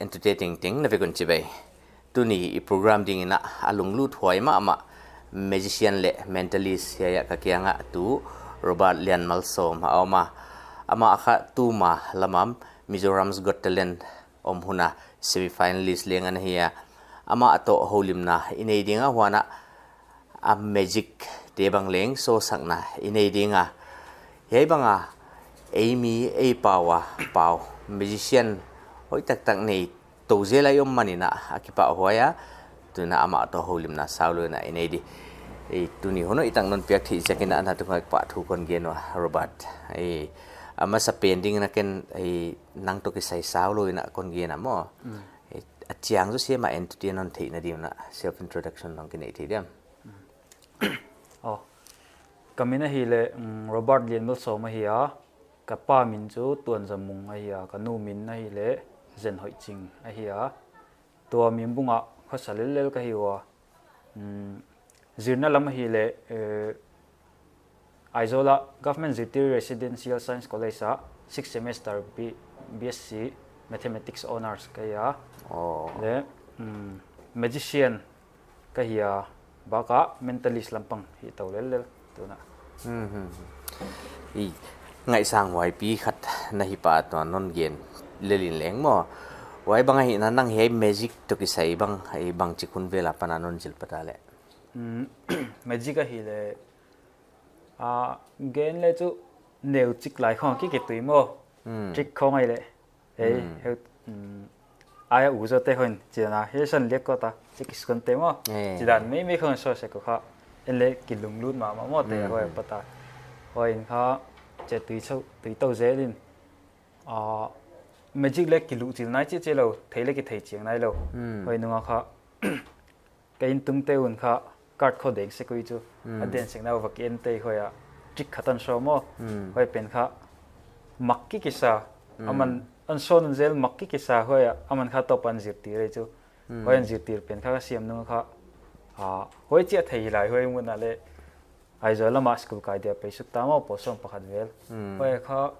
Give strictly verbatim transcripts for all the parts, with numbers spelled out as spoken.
Tute tengteng na vek un chibai. Tuni i program ding in a lunglut huai mahmah magician leh mentalist hiai a ka kiang a tu Robert Lianmalsawm a om a. Amah kha tuma lam a Mizoram's Got Talent om hun a semi-finalist leng ana hi a. Amah toh houlimna i nei ding a, huan a a magic te bang leng sawsakna i nei ding a. Hiai bang a ei mi ei pau a pau magician hoih taktak nei tou zel a i om manin a kipahhuai a. Tun a amah toh houlimna saulou in a i nei di. Ei, tuni hun hoih tak non piak theih ziak in a na tungah kipahthu kon gen ua, Robert. Ei, a masapen ding in a ken, ei, nang toh kisai saulou in a kon gen a maw. Ei, a chiang zaw sem a entute non theihna ding in a self introduction non kinei thei diam? Aw, ka min ahihleh, mm, Robert Lianmalsawm ahi a, ka pa min chu Tuanzamung ahi a, ka nu min ahihleh Zenhoihching ahi a. Tua Mimbung ah khawsa lellel ka hi ua. Mm, zirna lam ahihleh, eh, Aizawl a Government Zirtiri Residential Science College a sixth semester B-, B S C Mathematics Honours ka hi a. Aw. Leh, mm, magician ka hi a, bak a mentalist lampang hi tou lellel tun a. Hmm, hmm, hmm. I ngaihsang huaipi khat na hi pah tua non gen lel in leng maw. Huai bang ahihna nang hiai magic toh kisai bang, ei, bangchik hun vel apan a non zil pat a leh? Hmm, magic ahihleh, a, gen leh chu neuchik lai khong kikitui maw. Hmm. Trick khong ahihleh. Ei, hmm, heu, mm, ai a u zaw te hon, chidan a, hei san liak kawt a, chi kisuan te maw. Eh. Chidan meimei khong sawsek uh kha, en leh kilunglut mahmah maw te, hmm, huai, hmm, pat a. Huai in kha, chi tui chou, tui tou zel in. Ah, magic leh kiluhchil nai chihlou, thei leh kithei chiang nailou. Hmm. Huai nung a kha, ka intung te un kha card khong deng sek ui chu. Hmm. A den sek na va ki en te huai a trick khat ana show maw. Hmm. Huai pen kha mak kikisa. Hmm. Aman ana show nung zel mak kikisa huai a, aman kha toh pan zirtir ei chu. Hmm. Huai ana zirtir pen kha ka siam nung kha, ah, huai chia thei lai huai mun a leh Aizawl lam a school kai dia pei suk ta maw, pawl sawm pakhat vel. Hmm. Huai kha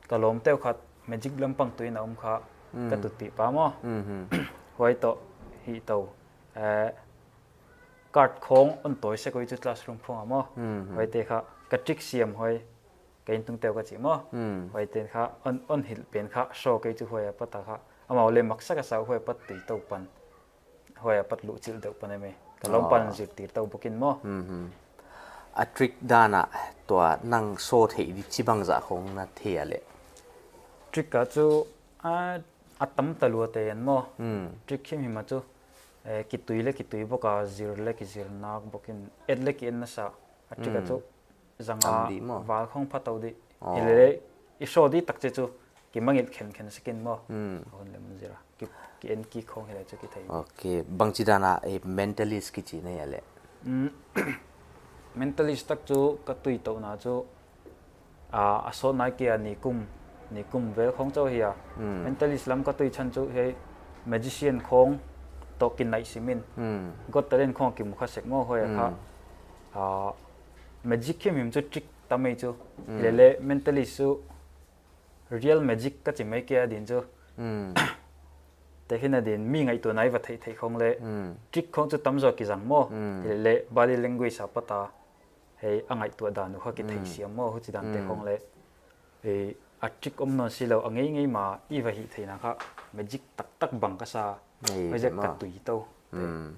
ka lawmte uh khat magic lampang tui in a om kha, hmm, ka tutpih pa maw. Hmm, hmm. Huai toh hi tou. Eh, card khong ana tawi sek ui chu classroom khong a maw. Hmm, hmm. Huaite kha, ka trick siam huai, ka intung te uh ka chi maw. Hmm. Huaite kha, ana, ana hilh pen kha, show kei chu huai a pat a kha. Amau leh maksa ka sa huai pat tui tou pan. Huai a pat luhchilh deuh pan em e. Ka lawm pan, oh, zirtir tou bawk in maw. Hmm, hmm. A trick dan a tua nang show theih di chibang zah khong na thei a leh? Trick a chu, a, a tam talua te en maw. Hmm. Trick himhim a chu, eh, kitui leh kitui bawk a, zir leh kizir nak bawk in, et leh ki en nasa. A trick a chu, hmm, zang a, tam di maw? Val khong pha tou di. Oh. Hilele, i show di tak che chu, kimangngilh khenkhen sek in maw. Hmm. A hun leh mun zir a. Ki, ki en ki khong hileh chu kithei. Ok, bangchidan a, eh, mentalist kichi na hia leh? Hmm. Mentalist tak chu ka tui touhna chu, a, a sawt nai kei a nikum, nikum vel khong chauh hi a. Hmm. Mentalist lam ka tui chan chu hiai magician khong toh kinaih sim in. Hmm. Got Talent khong kimu kha sek maw huai a kha. Hmm. A, magic himhim chu trick tam ei chu. Hmm. Hilele mentalist chu real magic ka chi mai kei a din chu. Hmm. Tehkhin a din mi ngaihtuahna i va theihtheih khong leh. Hmm. Trick khong chu tamzaw kizang maw. Hmm. Hilele body language a pat a. Hei, a ngaihtuah dan uh kha kithei siam maw, huchidan te khong leh. Hei, a trick om nawn silou, a ngeingei mah i va hihtheihna kha magic taktak bang ka sa. Ei, huai ziak ka tui tou. Hmm.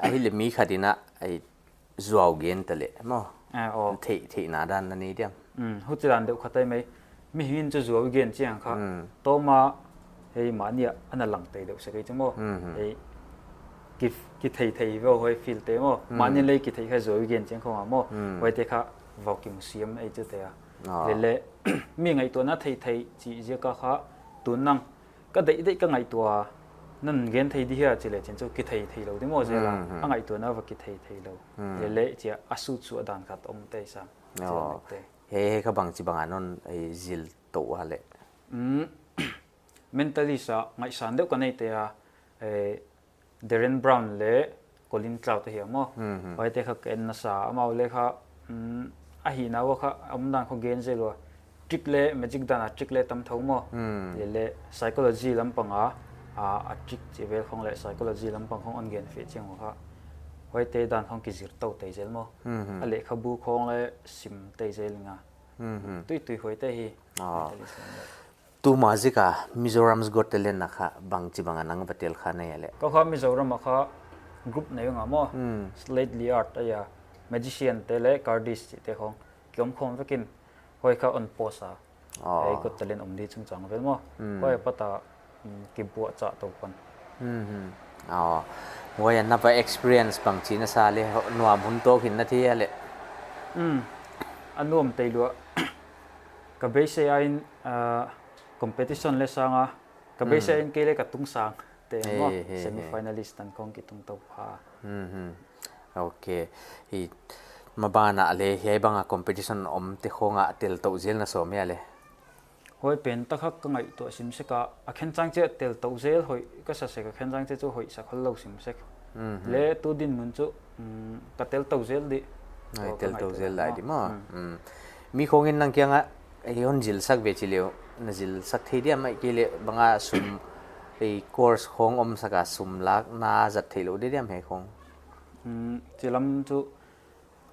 Ahihleh mi khat in a, ei, zuau gen ta leh maw. Ah, aw. Theih, theihna dan na nei diam? Hmm, huchidan deuh khat ei mai. Mihing in chu zuau i gen chiang kha. Hmm. Tawm a, hei, mahni a ana lang tei deuh sek ei chu maw. Hmm, hmm. Hei, ki, kitheithei veu huai feel te maw. Hmm. Mahni leh kithei kha zuau i gen chiang khong a maw. Hmm. Huaite kha vau kimu siam ei chu te a. Ah. Lele, mi ngaihtuahna theithei chih ziak a kha tun nang ka deihdeih ka ngaihtuah nan gen thei di hia chih leh chin chu kitheithei lou di maw zel a. Hmm, hmm. A ngaihtuahna va kitheithei lou. Hmm. Lele, chia a sutsuah dan khat om te sam. Oh. Chia te. Hei, hei kha bangchibang a non, eh, zil tou a leh? Hmm. Mentalist a ngaihsan deuh ka nei te a, eh, Derren Brown leh Colin Cloud te hi a maw. Hmm, hmm. Huaite kha ka en nasa, amau leh kha, hmm, ahihna ua kha, a omdan khong gen zel ua. Trick leh, magic dan a trick leh tam thou maw. Hmm. Lele psychology lampang a, A, a trick chih vel khong leh psychology lampang khong hon gen fih chiang uh kha, huaite dan khong kizir tou tei zel maw. Hmm, hmm. A lehkhabu khong leh sim tei zel nga. Hmm, hmm. Tuitui huaite hi. Ah. Mentally sim leh. Tuma ziak a Mizoram's Got Talent na kha bangchibang a nang va tel kha na hia leh? Kou kha Mizoram a kha group nei ung a maw. Hmm. Slightly Art a hia, magician te leh cardist chihte khong ki om khawm vek in, huai kha hon post a. Oh. Ei Got Talent om di chungchang vel maw. Hmm. Huai apat a, mm, kibuak chah tou pan. Hmm, hmm. Oh. Huai a na va experience bangchi na sa leh, nuam hun tawk in na thei hia leh? Hmm. A nuam tei lua. Ka beisei a in, ah, competition leh sang a, ka beisei a in kei leh ka tung sang te maw, semi-finalist tan khong ki tung tou pha. Hmm, hmm. Ok. Hi, maban a leh hiai bang a competition om te khong a tel tou zel na sawm hia leh? Huai pen tak kha ka ngaihtuah sim sek a, a khenchang chiah tel tou zel hoih ka sa sek a, khenchang chiah chu hoih sa khol lou sim sek. Hmm, hmm. Leh tu dinmun chu, mm, ka tel tou zel di. Ai, tel tou zel lai di maw. Hmm. Hmm. Mi khong in nang kiang a, ei hon zilsak ve chi leh, na zilsak thei diam, ahihkeileh bang a sum, ei course khong om sak a sum lak na zat theih lou di diam hiai khong? Hmm, chi lam chu,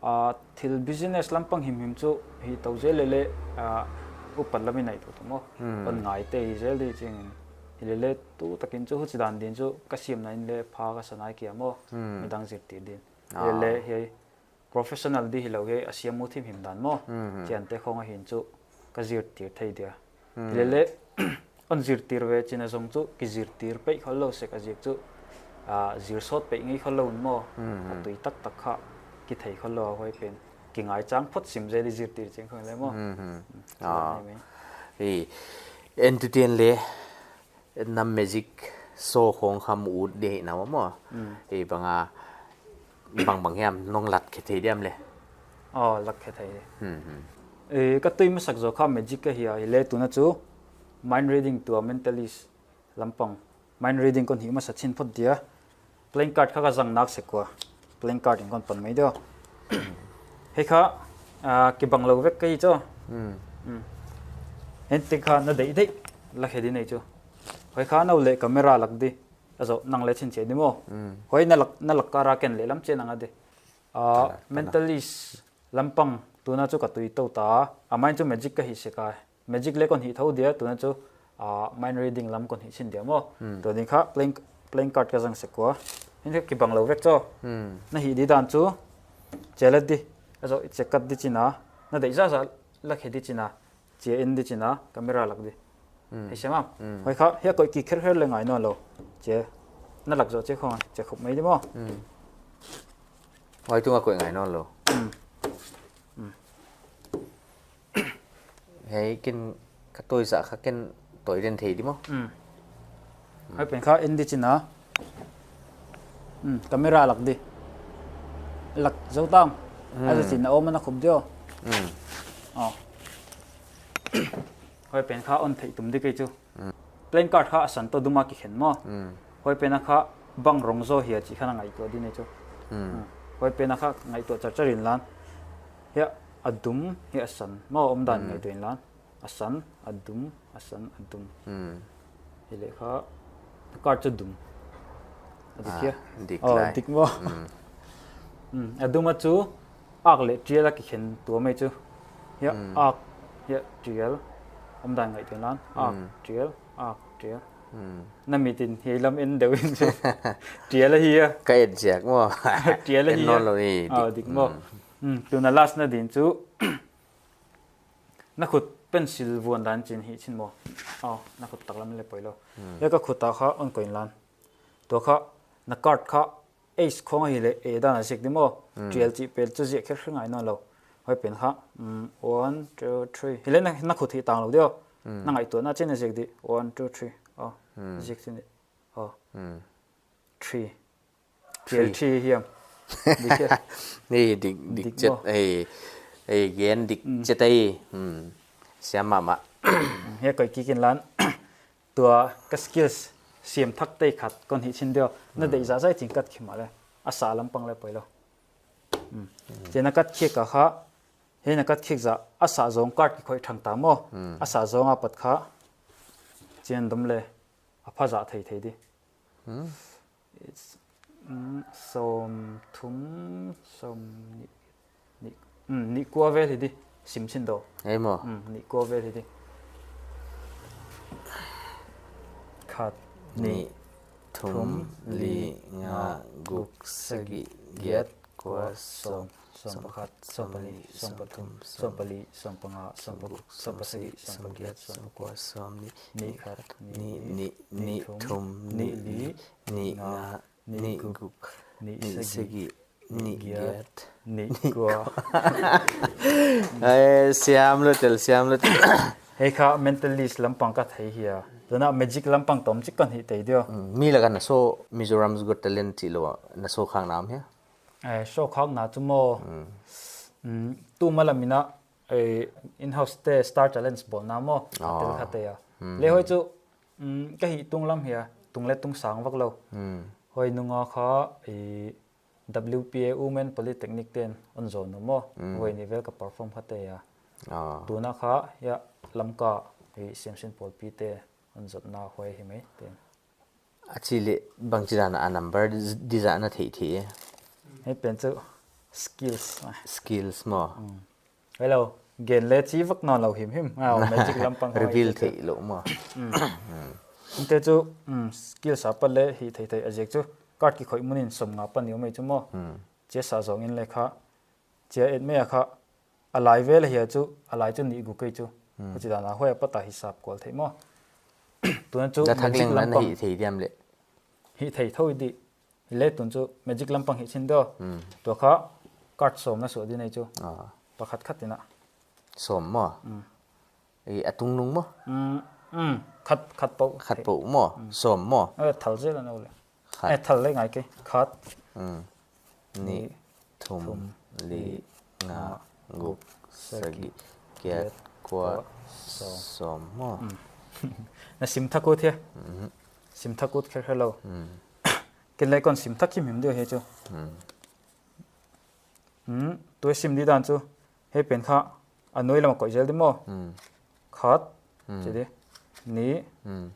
ah, thil business lampang himhim chu hi tou zel leh leh, ah, upat lam in nai tou tou maw. Hmm. Hon ngai tei zel di ching in. Hi leh leh tu takin chu huchi dan din chu ka siamna in leh pha ka sa nai kei a maw. Hmm. Midang zir tir din. Ah. Hi leh leh hiai professional di hilou, hiai a siam uh thimhim dan maw. Hmm, hmm. Chiante khong a hin chu ka zir tir thei dia. Hmm. Hi leh leh, hon zir tir ve chihna zong chu, kizir tir peih khol lou sek a ziak chu, ah, zir sawt peih ngei khol lou un maw. Hmm, hmm. A tui taktak kha, kithei khol lou a huai pen. Ki ngaichang phot sim zel di zir tir chiang khong leh maw. Hmm, hmm. Hmm, ah. Hi, entertain leh, na magic show khong kha mu ut di hi na maw. Hmm. Ei bang a, bangbang hiam nong lat khe thei diam leh? Oh, lat khe thei. Hmm, hmm. Eh, ka tui masak zaw kha magic ka hi a, hi leh tuna chu mind reading tua mentalist lampang. Mind reading kon hih masa chin phot dia. Playing card kha ka zang nak sek ua. Playing card in kon pan mai dia. Hiai kha, ah, kibang lou vek ka hi chu. Hmm. Hmm. Hente kha na deih deih la khe di nei chu. Huai kha nou leh camera lak di. A zaw nang leh chin chiat di maw. Hmm. Huai na lak, na lak kar a ken lehlam chiat nang a di. Ah, pana, pana. Mentalist lampang tuna chu ka tui tou ta. A mind chu magic ka hih sek a. Magic leh kon hih thou dia, tuna chu, ah, mind reading lam kon hih chin dia maw. Hmm. Tua ding kha playing, playing card ka zang sek ua. Hente kibang lou vek chu. Hmm. Na hih di dan chu, chia leh di. A zaw, chia kat di chihna. Na deih zahzah la khe di chihna. Chia in di chihna, camera lak di. Hmm. Hei siam a. Hmm. Huai kha, hiai koih kik kherkher leh ngai nawn lou. Chia, na lak zaw chia khong, chia khup mai di maw. Hmm. Huai tung a koih ngai nawn lou. Hmm. Hmm. Hei ken ka tawi zah kha ken tawi den thei di maw. Hmm. Huai pen kha en di chihna. Hmm, camera lak di. Lak zou tam. Hmm. A zah chihna om ana khup di aw. Hmm. Oh. Huai pen kha hon theih tum di kei chu. Hmm. Playing card kha a san toh dum a kikhen maw. Hmm. Huai pen a kha bang rong zaw hia chih kha na ngaihtuah di nei chu. Hmm. Hmm. Huai pen a kha ngaihtuah char char inlan. Hiai a dum, hiai a san. Maw omdan ngaihtuah inlan. A san, a dum, a san, a dum. Hmm. Hi leh kha, a card chu dum. A dik hia? Ah, dik lai. Oh, dik maw. Hmm. Hmm, a dum a chu, ak leh tial a kikhen tuam ei chu. Hiai, hmm, ak, hiai, tial. Omdan ngaihtuah inlan. Ak, hmm, tial, ak, tial. Hmm. Na mit in hiai lam en deuh in chu. Tial ahi a. Ka et ziak maw. Tial ahi a. En nawn lou ni, ah, dik, dik maw. Hmm. Hmm, tuna last na din chu. Na khut pencil vuan dan chin hih chin maw. Oh, na khut taklam leh poi lou. Hmm. Hiai ka khut a kha hon koih inlan. Tua kha, na card kha ace khong ahi leh, a dan a ziak di maw. Hmm. Tial chih pel chu ziak kher kher ngai nawn lou. Huai pen kha, mm, one, two, three. Hi leh na, na khut hih tang lou di aw. Hmm. Na ngaihtuahna chin a ziak di. One, two, three. Oh, hmm, ziak chin di. Oh. Hmm. Three. Three. Tial three hiam. Dik hia? Ni dik, dik, dik chet maw. Ei, ei, gen dik, mm, chet ei. Hmm. Siam mahmah. Hiai koih kik inlan. Tua ka skills siam thak tei khat kon hih chin di aw. Na, hmm, deih zahzah ching kat khe maw leh. A sa lampang leh poi lou. Hmm. Hmm. Chia na kat khia ka kha. Hiai na kat khia zah a sa zong card kikhoih thang ta maw. Hmm. A sa zong a pat kha. Chia dum leh. a pha zah thei thei di. Hmm. It's, mm, sawm thum, sawm nih, nih, mm, nih kua vel hi di. Sim chin do. Ei maw. Mm, nih kua vel hi di. Khat, nih, nih, thum, thum, li, li, nga, nga, guk, guk, sagih, sagih, giat, giat, kua, kua, sawm, sawm, sawm pakhat, sawm pahnih, sawm pathum, sawm pali, sawm panga, sawm paguk, sawm pasagih, sawm pagiat, sawm pakua, sawm nih, nih khat, nih, nih, nih, nih thum, nih li, nih nga, nih guk, nih sagih, nih giat, nih kua. Eh, siam lou tel, siam lou tel. Hei kha mental list lampang ka thei hia. Tuna magic lampang tawm chik kon hih thei diam. Mm, mi laka na show Mizoram's Got Talent chih lou, na show khak na om hia? Eh, show khak na chu maw. Mm. Mm, tu malam in a, eh, in-house te Star Challenge bawlna maw. Ah. Tel kha te a. Mm. Leh huai chu, mm, ka hih tung lam hia, tung leh tung sang vak lou. Mm. Huai nunga kha, eh, W P A Women Polytechnic ten hon zawn uh maw. Mm. Huai ni vel ka perform kha te a. Ah. Tuna kha, ya, Lamka, eh, Siamsin Pawlpi te hon zawtna huai hi mai te. A chih leh bangchi dan a number di zah na theih theih e. Hei pen chu skills. Skills maw. Mm. Hello, gen leh chi vak nawn lou himhim. Ah, magic lampang hoi reveal te chu. Theih lou maw. Mm. Mm. Nte chu, mm, skills a pat leh hih thei thei a ziak chu. Card kikhoih mun in sawmnga pan ni om ei chu maw. Mm. Chia sa zong in leh kha. Chia et mai a kha. A lai vel a hia chu, a lai chu nih guk ei chu. Hmm. Huchi dan a huai a pat a hisap kual theih maw. Tuna chu da thak magic leng nan lampang hih thei diam leh. Hih thei thou di. Hileh tun chu magic lampang hih chin do. Hmm. Tua kha card sawm na suah di nei chu. Ah. Pakhat khat in a. Sawm maw? Hmm. Eh, a tung nung maw? Hmm, hmm. Khat, khat pou. Khat pou maw? Hmm. Sawm maw? Eh, thal zel a nou leh. Khat. Eh, thal leh ngai kei. Khat. Hmm. Nih, nih, thum, thum, li, li, nga, nga, guk, guk, sagih, sagih, giat, giat, kua, kua, sawm. Sawm maw. Hmm. Na sim thak ut hia? Mhm. Sim thak ut kher kher lou. Hmm. Ken leh kon sim thak himhim diam hi chu. Hmm. Hmm, tua sim di dan chu. Hei pen kha, a nuai lam a koih zel di maw. Hmm. Khat, hmm, chi di. Nih, hmm,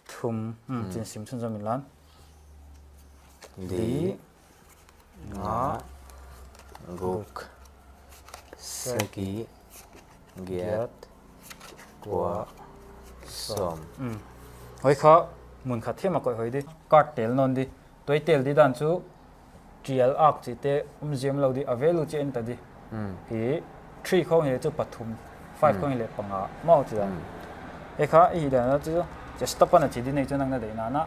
thum, hmm, hmm, chin sim chhun zom in lan. Li, li, nga, nga, guk, guk, sagih, giat, giat, kua, kua, sawm. Hmm. Huai kha, mun khat thiam a koih hoih di. Card tel nawn di. Tua i tel di dan chu, trial ak chih te um ziam lou di, a value chih en ta di. Hmm. Hi three khong hi chu pathum, five, hmm, khong hi leh panga, maw chi dan. Hmm. Hei kha, i hi dan chu, chi stop pan a chi di nei chu nang na deihna na,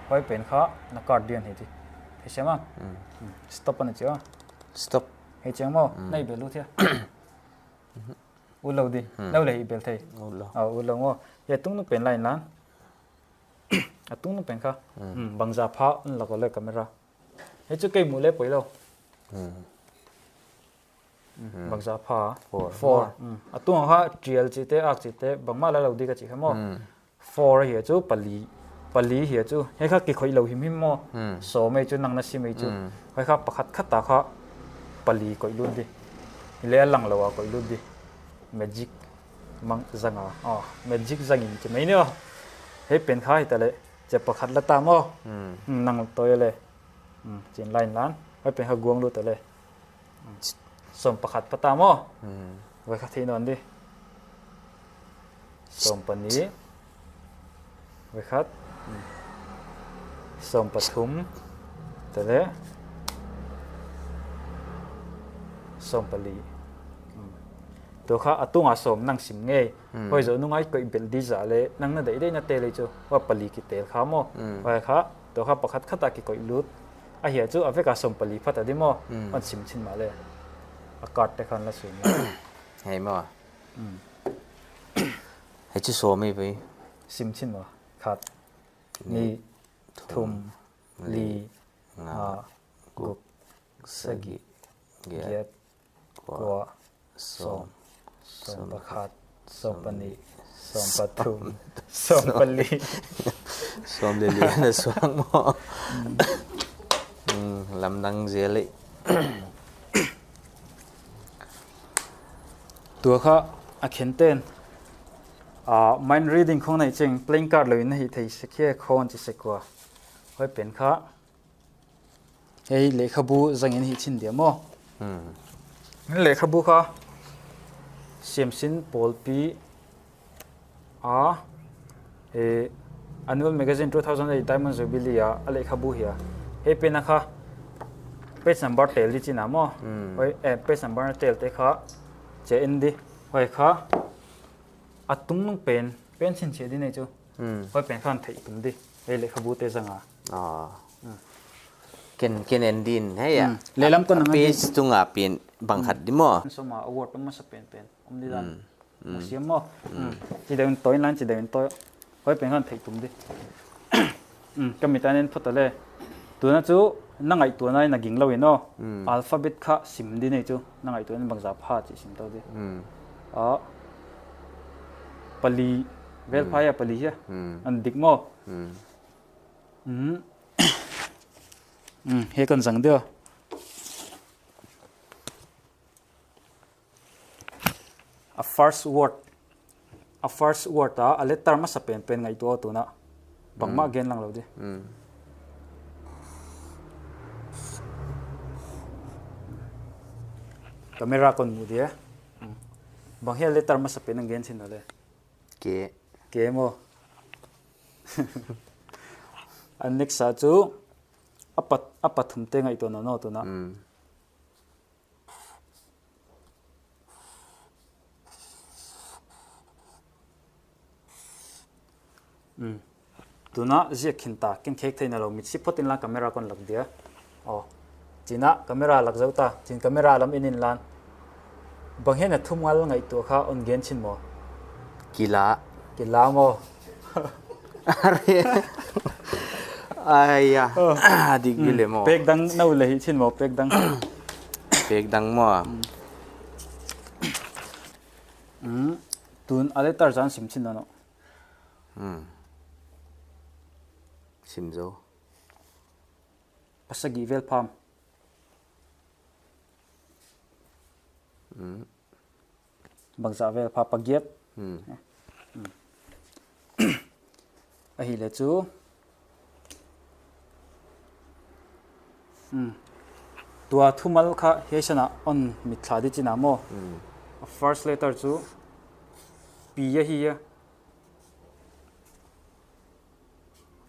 huai pen kha, na card dian hi di. Thei siam a? Hmm. Hmm. Stop pan a chi a. Stop. Hei chiang maw, hmm, na i bel ut hia. Ut lou di, hmm, lou leh i bel thei. Ut lou. Ah, ut lou maw. Hei tung nung pen line lan. A tung nung pen kha. Hmm. Hmm, bangzah pha, un lak leh camera. Hei chu kei muh leh poi lou. Hmm. Hmm, hmm, bangzah pha. Four. Four. Four. Hmm. A tung kha trial chih te, ak chih te, bangmah la lou di ka chih kha maw. Hmm. Four hi chu pali, pali hi chu. Hei kha kikhoih lou himhim maw. Hmm. Sawm ei chu nang na sim ei chu. Hmm. Hei kha pakhat khat a kha pali koih lut di. Hileh a lang lou a koih lut di. Magic mang zang a. Ah, magic zang in chi mai ni aw. Hei pen kha hi ta leh. Chia pakhat la ta maw. Hmm. Hmm, nang toi leh. Hmm, chin line lan. Hei pen kha guang lut ta leh. Hmm. Sawm pakhat pha ta maw. Hmm. Huai kha thei nawn di. Sawm pahnih. Huai khat. Hmm. Sawm pathum. Tele. Sawm pali. Hmm. Tua kha a tunga sawm nang sim ngei. Hmm. Huai zoh nung a i koih bel di zah leh, nang na deihdeih na tel ei chu. Huai pali kitel kha maw. Hmm. Huai kha, tua kha pakhat khat a kikoih lut. A hia chu a vek a sawm pali pha ta di maw. Hmm. Hon sim chin mah leh. A card te khan la sim. Hei maw. Hmm. Hei chu sawm ei ve. Sim chin maw. Khat. Nih. Nih. Thum. Thum. Li. Li. Nga. Nga. Guk. Guk. Sagih. Sagih. Giat. Giat. Kua. Kua. Sawm. Sawm. Sawm pakhat. Sawm pahnih. Sawm pathum. Sawm pali. Sawm leh li na suang maw. Hmm. Hmm, lamdang zel e. Tua kha a khen ten. Ah, mind reading khong na hih chiang playing card lou in na hih thei sek hia khong chi sek ua. Huai pen kha. Hei lehkhabu zang in hih chin dia maw. Hmm. Lehkhabu kha. Siamsin Pawlpi. A, eh, Annual Magazine two thousand eight Diamond Jubilee a, a lehkhabu hi a. Hei pen a kha, page number tel di chihna maw. Hmm. Huai, eh, page number tel te kha, che in di. Huai kha, a tungnung pen, pen sin che di nei chu. Hmm. Huai pen khan theih tum di. Hei lehkhabu te zang a. Ah. Hmm. Ken, ken en din, hei a. Hmm. Lehlam kon a ngai page di. Tunga pen bang khat di maw. Hmm. Sawma award masa pen pen. Om di dan. Hmm. Museum maw. Hmm. Chi deuh in tawi in lan, chi deuh in tawi. Huai pen khan theih tum di. Hmm, ka mit a nen phot a le. Tuna chu na ngaihtuahna in a ging lou in aw. Hmm. Alphabet kha sim di nei chu. Na ngaihtuahna in bangzah pha chih sim tou di. Hmm. Ah. Pali. Vel pha hia pali hia. Hmm. A dik maw. Hmm. Hmm. Hmm, hei kon zang di aw. A first word. A first word a, a letter masa pen pen ngaihtuah tuna. Bangmah gen lang lou di. Hmm. Camera kon mu di e. Hmm. Bang hia letter masa pen nang gen chin le. K. K maw. A next a chu a pat, a pathum te ngaihtuah nawn aw tuna. Hmm. Hmm. Tuna ziak khin ta, ken khek theihna lou, mit si phot in la camera kon lak dia. Oh. China camera lak zou ta, chin camera lam in in lan. Bang hia na thumal ngaihtuah kha hon gen chin maw. Kila. Kila maw. Are. Ai ya. Oh. Dik di le maw. Pek dang na uh le hih chin maw, pek dang. Pek dang maw. Hmm. Hmm. Tun a letter zan sim chin nawn aw. Hmm. Sim zou. Pasagih vel pham. Hmm. Bangzah vel pha, pagiat. Hmm. Hmm. Ahihleh chu. Hmm. Tua thumal kha hiai san a hon mitthla di chihna maw. Hmm. First letter chu P ahi a.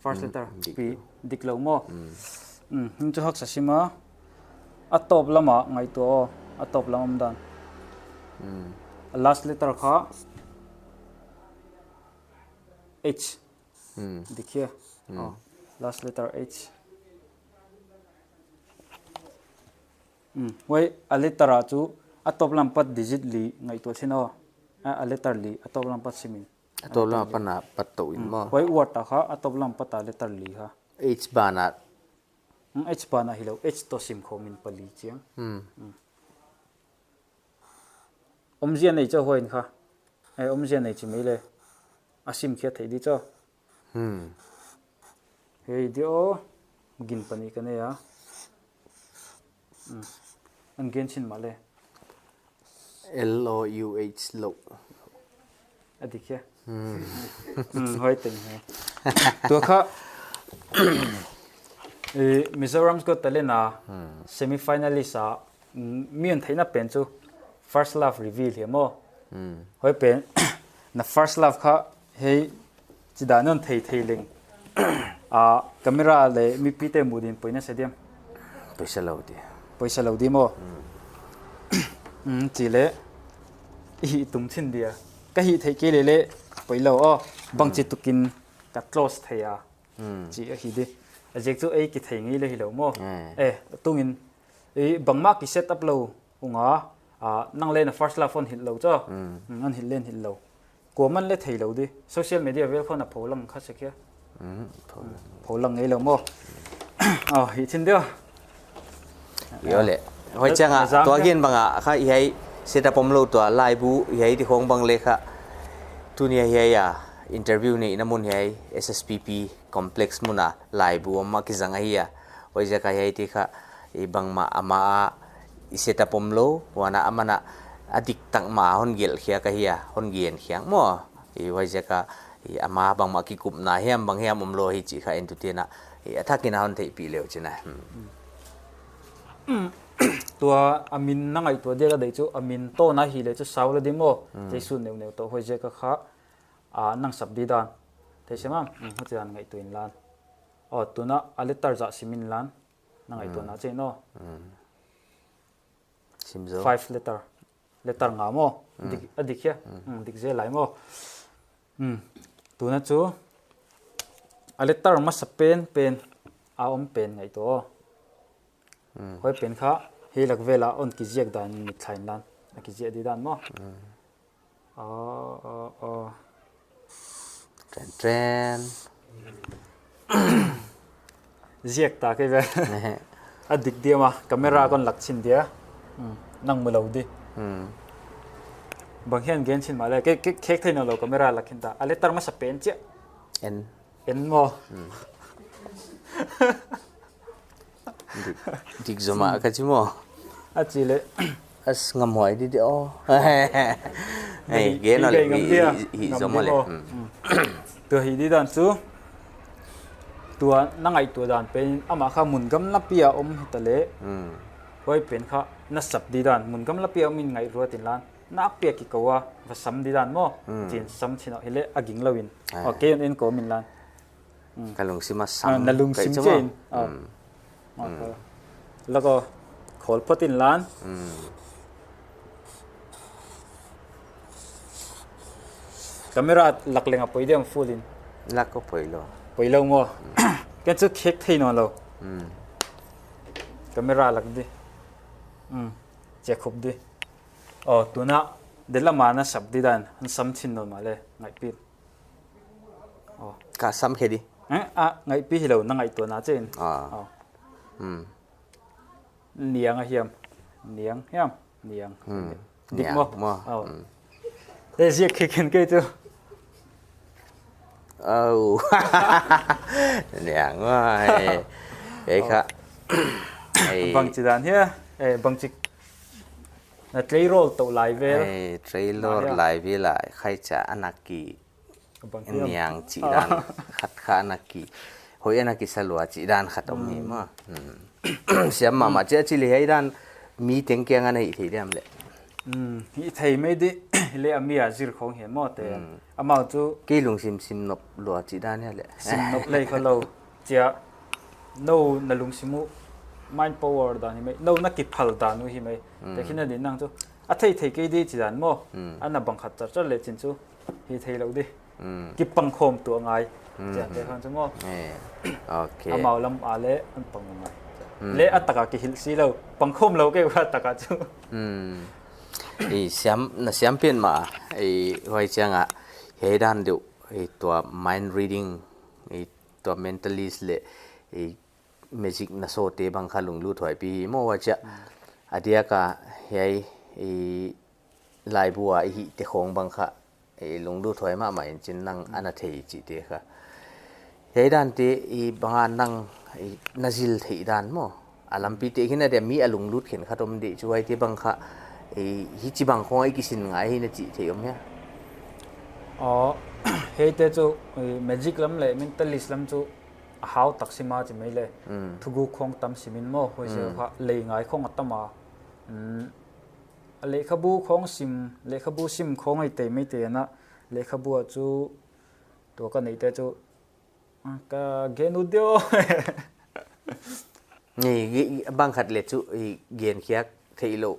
First letter, dik P, lou. Dik lou maw. Hmm. Hmm, hing chu haksa sim a. A tawp lam a ngaihtuah aw, a tawp lam om dan. Hmm. A last letter kha H. Hmm. Dik hia. Hmm. Oh, last letter H. Hmm. Huai a letter a chu a tawp lam pat digit li ngaihtuah chin aw. A, a letter li a tawp lam pat sim in. A tawp lam a pat na pat tou in maw. Huai word a kha a tawp lam pat a letter li kha. H ban a. Hmm, H ban a hilou, H toh sim khawm in pali chiang. Hmm. Hmm. Omzia nei chu huai in kha. Eh, omzia nei chi mai le. A sim khia thei di chu. Hmm. Hei di aw. Gin pani ka nei a. Hmm. Hon gen chin mah le. L O U H lou. A dik hia. Hmm. Hmm, huai teng hi. Tua kha, eh, Mizoram's Got Talent a, hmm, semi-finalist a, mm, mi hon theihna pen chu First Love reveal hi maw. Hmm. Huai pen, na first love kha, hei, chidan hon thei thei leng. Ah, camera leh mipite muh din poi na sa diam. Poisa lou di. Poisa lou di maw. Hmm. Hmm, chi le. I hih tum chin dia. Ka hih theih kei leh leh poi lou aw. Bangchi tukin ka close thei a. Hmm. Chi ahi di. A ziak chu ei kithei ngei le hilou maw. Eh. Eh, tungin, eh, bangmah ki set up lou. Unga, ah, nang le na first love hon hilh lou chu. Hmm. Hmm, hon hilh le hon hilh lou. Kuaman le thei lou di. Social media vel khong a pho lang kha sek hia. Hmm, pho lang. Hmm, pho lang ngei lou maw. Oh, hi chin dia. Yo le. Huai chiang a, na zang tua dia. Gen bang a, kha hiai set up om lou tua, laibu hiai di khong bang le kha. Tuni a hiai a, interview neihna mun hiai, S S P P complex mun a, laibu om a kizang ahi a. Huaiziak a hiai ti kha, i bangmah amah a, i set up om lou, huan a aman a, a dik tak mah hon gelh khia ka hi a, hon gen khiak maw. I huaiziak a, i ama bangmah kikupna hiam bang hiam omlou hi chih kha entute na, i a thak in a hon theihpih le uchin a. Hmm. Tua a min na ngaihtuah dia ka deih chu, a min tawna hileh chu sau lou di maw. Hmm. Thei sun neuneu toh huaiziak a kha, a, nang sap di dan. Thei se maw, hmm, huchi dan ngaihtuah inla. Aw, tuna a letter zah sim inla. Na ngaihtuahna chiang in aw. Hmm. Sim zaw. Five letter. Letter nga maw. Hmm. Dik, a dik hia. Hmm. Hmm, dik zel lai maw. Hmm. Tuna chu a letter masa pen pen a om pen ngaihtuah aw. Hmm. Huai pen kha, hi lak vel a hon kiziak dan in mitthla inla. A kiziak di dan maw. Hmm. Aw, aw, aw. Tren, tren. Ziak ta kei ve. A dik diam a, camera kon lak chin dia. Hmm, nang mu lou di. Hmm. Bang hiam gen chin maw le, ke, ke, khek thei nawnlou camera lak khin ta. A letter masa pen chiah. N. N maw. Hmm. Dik, dik zaw mah ka chi maw. A chi le. As ngam huai di di aw. Hei, gen aw le, ngam hi, dia. Hi, hi, ngam zaw di maw le. Maw. Hmm. Hmm. Tua hi di dan chu. Tua na ngaihtuah dan pen amah kha mun gamlapi a om hita le. Hmm. Huai pen kha na sap di dan mun gamlapi a om in ngaihruat inla. Nakpi a kikou a, va sam di dan maw. Hmm. Chin sam chin aw, hileh a ging lou in. Ah. Okay, en en kou min la. Hmm. Ka lungsim a sam. Ah, na lungsim ka i chiang maw. Ah. Hmm. Ah, hmm. Lak aw, khawl phot inla. Hmm. Camera lak leng a poi diam full in. Lak aw poi lou. Poi lou maw. Hmm. Ken chu khek thei nawnlou. Hmm. Camera lak di. Hmm. Check khup di. Aw, tuna, delama na sap di dan, hon sam chin nawn maw le, ngaihpih. Aw. Ka sam khe di. Eh, ah, ngaihpih hilou, na ngaihtuahna chiang in. Ah. Aw. Hmm. Niang a hiam. Niang hiam. Niang. Hmm. Dik maw. Niang maw. Aw. Hmm. Te ziak khe khin kei chu. Aw. Niang maw, eh. Ei kha. Aw. Ei. Bangchi dan hia. Eh, bangchi. Na trei rol toh lai vel. Eh, trei rol lai vel a, khaicha a na ki. Bang hiam. Niang chih dan khat kha a na ki. Hoih a na kisa lua chih dan khat om hi maw. Hmm. Siam mahmah chia chi le hiai dan mi teng kiang a na hih thei diam le. Hmm, hih thei mai di, le a mi a zir khong hian maw te. Hmm. Amau chu. Kei lungsim sim nop lua chih dan hia le. Sim nop lei kha lou. Chia, nou na lungsim uh, mind power dan hi mai, nou na kiphal dan uh hi mai. Hmm. Te khin a din nang chu. A thei thei kei di chi dan maw. Hmm. A na bang khat char char le chin chu. Hi thei lou di. Hmm. Kipangkhawm tuah ngai. Hmm. Chia te khan chu maw. Eh. Okay. Amau lam a le an pang ngai. Hmm. Le a taka kihilh si lou. Pangkhawm lou kei a taka chu. Hmm. I siam, na siam pian mah. I huai chiang a. Hiai dan deuh. I tua mind reading. I tua mentalist le, i, magic na sawte bang kha lungluthuai pi hi maw huai chia. Hmm. A diak a hiai, i, laibu a i hihte khong bang kha, i, lungluthuai mahmah in chin nang, hmm, a na thei chihte kha. Hiai dante, i, bang a nang, i, na zil theih dan maw. A lampi te khin a dia mi a lunglut khenkhat om di chu huaite bang kha, i, hichibang khong a i kisin ngai hi na chih theih om hia. Aw, hiaite chu, i, magic lam le mentalist lam chu a hau tak sim a chi mai le. Mm. Thuguk khong tam sim in maw, huai se, mm, kha lei ngai khong a tam a. Mm, a lehkhabu khong sim, lehkhabu sim khong ai tei mai te na, lehkhabu a chu, tua ka neite chu, ah, ka gen ut dia. Ni, i, i, bang khat le chu, i, gen khiak theih lou.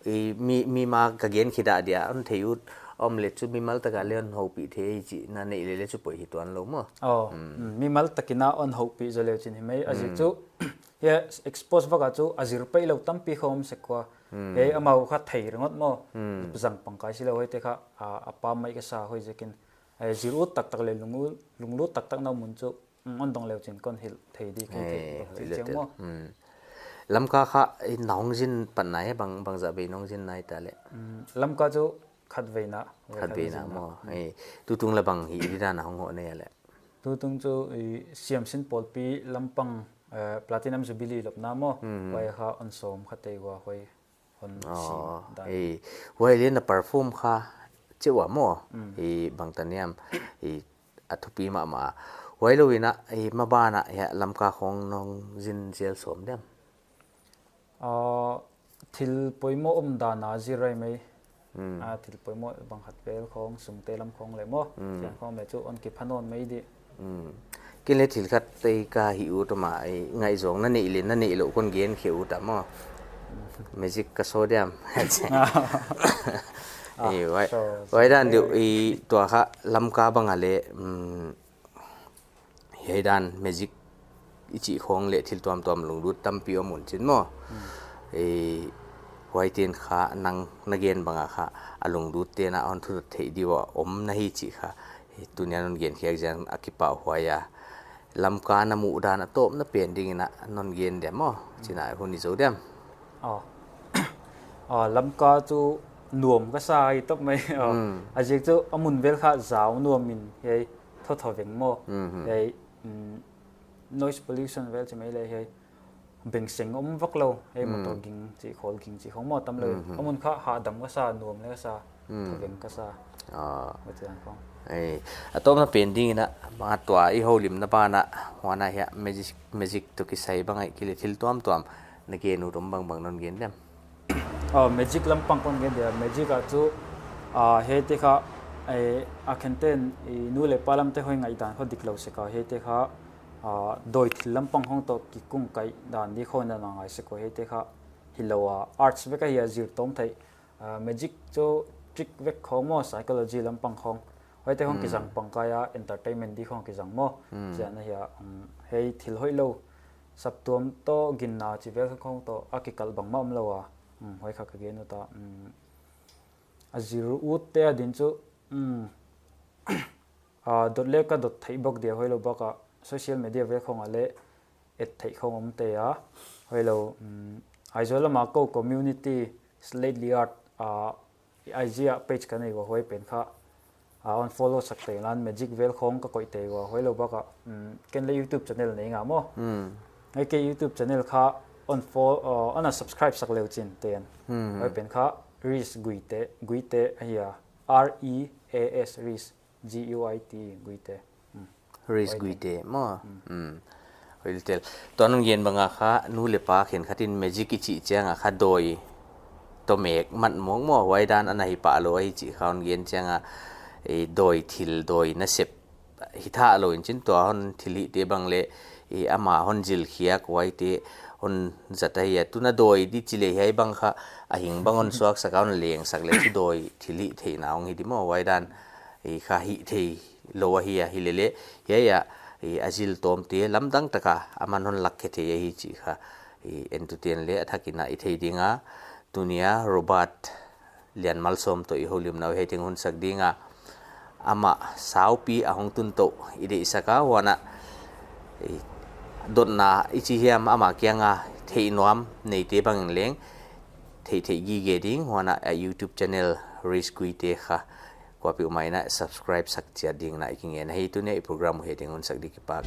I, mi, mimal ka gen khit a dia, hon thei ut, om le chu mimal tak a le hon houpih thei chihna neih le le chu poi hi tuan lou maw. Oh, mm, mm, mimal tak in a hon houpih zaw le chin hi mai, a zik, mm, chu, hia expose vak a chu, a zir peih lou tampi khong om sek ua. Mm. Hei, amau kha thei ringawt maw. Mm. Zang pangkai si lou huaite kha, a, a pam mai ka sa huai ziakin. Eh, zir ut taktak le lung u-, lunglut taktak na mun chu, mm, hon dong le chin kon hilh thei di kei thei, eh, thei hilh chiang thei maw. Hmm. Lamka kha, eh, na hong zin pan na hia bang, bangzah vei na hong zin na hita le. Hmm, Lamka chu khat vei na, khat vei na maw. Hmm. Eh, tutung le bang hi di dan a hong hoh na hia le. Tutung chu, eh, Siamsin Pawlpi lampang, eh, Platinum Jubilee lopna maw. Hmm. Huai kha hon sawm kha tei ua huai. Hon, oh, si dan. Eh, huai le na perform kha, cheuh a maw. Mm. I bang ta niam, i a thupi mahmah. Huai lou in a, i maban a, ya, Lamka khong nong zin zel sawm diam? Ah, thil poimoh om dan a zir ahi mai. Mm. Ah, thil poimoh bang khat vel khong, sungte lam khong le maw. Mm. Chiang khong le chu hon kipha nawn mai di. Mm. Ken le thil khat te ka hih ut mah, i ngaihzawng na neih le, na neih louh kon gen khe ut a maw. Magic ka show diam. Ah, eh, huai, so, huai dan so, deuh, eh, i tua kha Lamka bang a le, mm, hiai dan magic i chih khong le thil tuamtuam lunglut tampi om un chin maw. Hmm. Eh, huaite'n kha nang na gen bang a kha a lunglut te'n a hon thudot theih di ua om na hi chih kha. Eh, tuni'n non gen khiak ziak a kipahhuai a. Lamka na muh dan a tawpna pen ding in a non gen diam maw. Chin a hun i zou diam. Oh. Ah, Lamka chu nuam ka sa hi tawp mai. Oh. Hmm. A ziak chu a mun vel kha zau nuam in hiai thotho veng maw. Mhm. Hiai, mm, noise pollution vel chi mai le hiai. Bengseng om vak lou, hiai, mm, motor ging chi, khawl ging chi khong maw tam lou. Mhm. A mun kha hahdam ka sa, nuam le ka sa, mm, thoveng ka sa. Ah. Huai chiang khong. Eh, a tawpna pen ding in a, bang a tua i houlimna ban a, huan a hiai magic, magic toh kisai bang a i kile thil tuamtuam na gen ut om bangbang non gen diam. Ah, magic lampang kon gen dia, magic a chu, ah, hiaite kha, eh, a khente'n, i nu le pa lamte hoih ngaihdan khong diklou sek a, hiaite kha, ah, dawi thil lampang khong toh kikungkaih dan di khong in a na ngai sek ua, hiaite kha hilou a, arts vek ahi a, zir tawm theih, ah, magic chu trick vek khong maw, psychology lampang khong. Huaite khong, hmm, kizang pangkai a, entertainment di khong kizang maw. Hmm. Chiang a hia, um, hiai thil hoihlou, saptuam toh ginna chi vel khong toh a kikalh bangmah omlou a. Um, huai kha ka gen ut a, um, a zir utte adin chu, um, ah, dot le ka dot theih bawk dia, huailou bak a social media vel khong a le et theih khong om te a, huailou, um, Aizawl lam a kou community Slightly Art, ah, I G a page ka nei ua, huai pen kha, ah, unfollow sak te lan, magic vel khong ka koih te ua, huailou bak a, um, ken le YouTube channel nei nga maw. Hmm. Hiai ke YouTube channel kha unfollow, ah, ana subscribe sak leu chin te'n. Hmm. Huai pen kha Reese Guite, Guite ahi a, R E A S, Reese, G U I T E, Guite. Hmm. Reese Guite maw. Hmm. Hmm. Hoih tel. Tua non gen bang a kha, nu le pa khenkhat in magic i chih chiang a kha dawi toh mek mat mawk maw, huai dan ana hi pah lou ahi chih kha hon gen chiang a, eh, dawi thil, dawi nasep hi thah lou in chin tua hon thilhihte bang le, eh, ama hon zil khiak huaite hon zat ahi a. Tuna dawi di chi le hiai bang kha a hing bang hon suak sak a hon leng sak le chu dawi thilhih theihna hong hi di maw, huai dan, eh, kha hih thei lou ahi a, hi le le, hiai a, eh, a zil tawmte lamdang tak a aman hon lak khe thei ahi chih kha, eh, entute'n le a thak in a i thei ding a, tuni a Robert Lianmalsawm toh i houlimna uh hiai teng hun sak ding a, amah saupi a hong tun toh i deihsak a, huan a, eh, dotna i chi hiam ama kiang a theih nuam neite bang in leng theih theih gige ding, huan a, a YouTube channel Reese Guite kha kuapeuhmah in a subscribe sak chiat ding in a i kingen ahi. Tuni a i program uh hiai teng hun sak di, kipak.